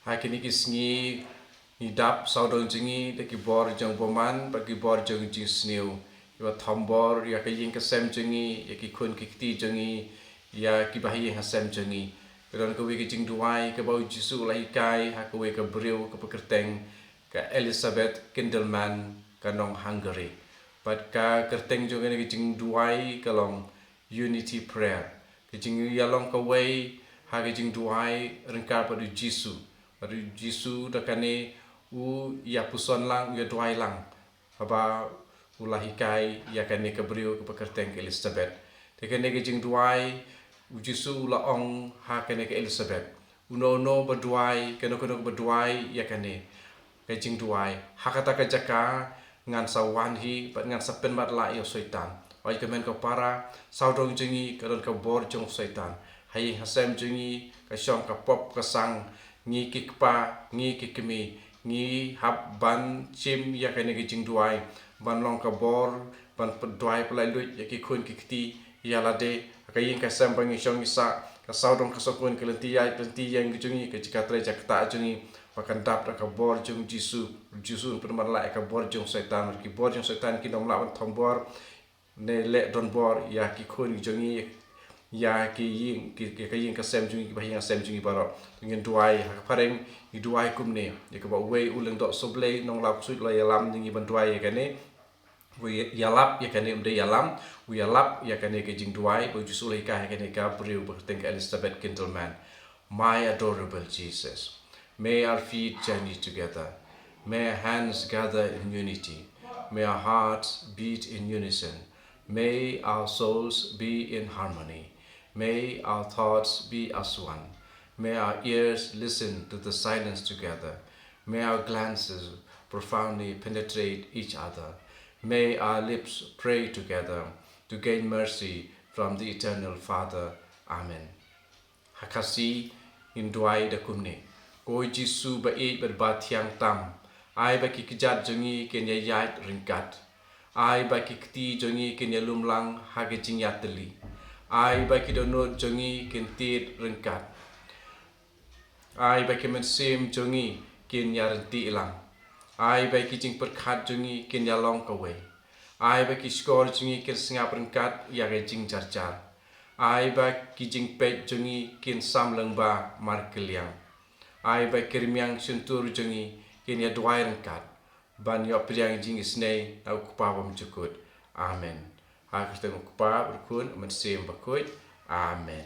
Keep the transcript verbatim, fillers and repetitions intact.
Ha kine ki sngi ngi dap sawdong jong ngi da ki bor jong u bymman bad ki bor jong u jingsniew. Ïa thombor ïa ka ïing ka sem jong ngi, ïa ki khun ki kti jong ngi, ïa ki bahaïing hasem jong ngi. Ka don kawei ka jingduwai kaba u Jisu u la hikai ha kawei ka briew kaba kyrteng ka Elizabeth Kindelman, ka nong Hungary. Bad ka kyrteng jong kane ka jingduwai ka long Unity Prayer. Ka jingïalong kawei ha ka jingduwai ryngkat bad u Jisu. Bad u Jisu da kane u ïapuson lang, u ïaduwai lang, haba u la hikai ïa kane ka briew kaba kyrteng ka Elizabeth. Te kane ka jingduwai, u Jisu u la ong ha kane ka Elizabeth, uno uno ba duwai, kano kano ba duwai ïa kane ka jingduwai, ha kata ka jaka ngan sa wan hi bad ngan sa pynmatlah ïa u Soitan. Oi ka mei ka para, sawdong jong ngi ka don ka bor jong u Soitan. Ha ïing hasem jong ngi ka shong ka pop ka sang, ngi ki kpa, ngi ki kmie, ngi hap ban shim ïa kane ka jingduwai, ban long ka bor, ban pynduwai pyllait luid ïa ki khun ki kti, ïa lade ha ka ïing ka sem ba ngi shong ngi sah, ka sawdong ka sawkun, ka lynti ïaid lynti ïeng jong ngi, ka jaka trei jaka ktah jong ngi, ba kan dap da ka bor jong u Jisu. U Jisu un pynmatlah ïa ka bor jong u Soitan, bad ki bor jong u Soitan kin ym lah ban thombor ne leh donbor ïa ki khun jong ngi, ïa ki ïing, ki, ki, ka ïing ka sem jong ngi, ki bahaïing hasem jong ngi baroh. Te ngin duwai ha ka phareng, ngi duwai kumne, ïa kaba uwei u lyngdoh sohblei nonglap ksuid u la ïalam ïa ngi ban duwai ïa kane. U ïalap ïa kane, um dei ïalam, u ïalap ïa kane ka jingduwai ba u Jisu u la hikai ha kane ka briew ba kyrteng ka Elizabeth Kindelman. My adorable Jesus, may our feet journey together. May our hands gather in unity. May our hearts beat in unison. May our souls be in harmony. May our thoughts be as one. May our ears listen to the silence together. May our glances profoundly penetrate each other. May our lips pray together to gain mercy from the eternal Father. Amen. Ha Khasi ngin duwai da kumne: Ko Jisu ba ïeit bad ba thiang tam, ai ba ki kjat jong ngi kin ïaid ryngkat. Ai ba ki kti jong ngi kin ïalum lang ha ka jingïatylli. Ai ba ki dohnud jong ngi kin tied ryngkat. Ai ba ki mynsiem jong ngi kin ïaryntih lang. Ai ba ki jingpyrkhat jong ngi kin ïalong kawei. Ai ba ki shkor jong ngi kin sngap ryngkat ïa ka jingjarjar. Ai ba ki jingpeit jong ngi kin sam lyngba markylliang. Ai ba ki rmiang shyntur jong ngi kin ïaduwai ryngkat ban ïoh pdiang jingisynei na u Kpa bymjukut. Amen. Ha ka kyrteng u Kpa, u Khun, u Mynsiem Bakhuid. Amen.